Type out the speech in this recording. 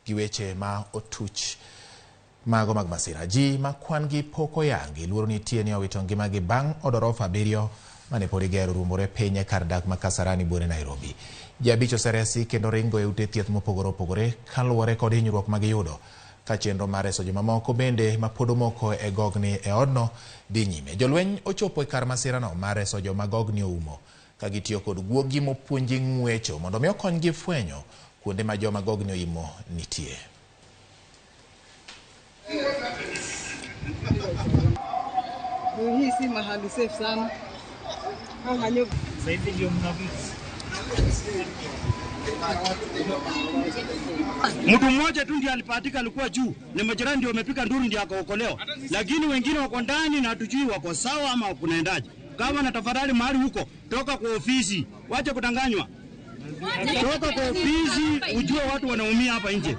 Gi weche ma otuch mago mag masira. Ji ma kwan gi pok oyangi luoro nitie ni owito ngimagi bang' od orofa 7 mane pod igero ruombore piny e kar dak ma Kasarani buore Nairobi. Ji 5 oseresi kendo ringo e ute thieth mopogore opogore kaluwore kod hinyruok ma giyudo ka chenro mar reso jomamoko bende ma pod omoko e gogni e odno dhi nyime. Jolweny ochopo e kar masirano mar reso joma gogni oumo ka gitiyo kod guogi mopuonji ng'wecho mondo mi okonygi fwenyo kuonde ma joma gogni oimo nitie. Hii si mahali safe sana. Mtu mmoja tu ndiye alipatika, alikuwa juu, ni majirani ndio wamepiga nduru ndio akaokolewa, lakini wengine wako ndani na hatujui wako sawa ama kunaendaje. Kama na tafadhali, mahali huko toka kwa ofisi, wache kudanganywa, toka kwa ofisi ujue watu wanaumia hapa nje.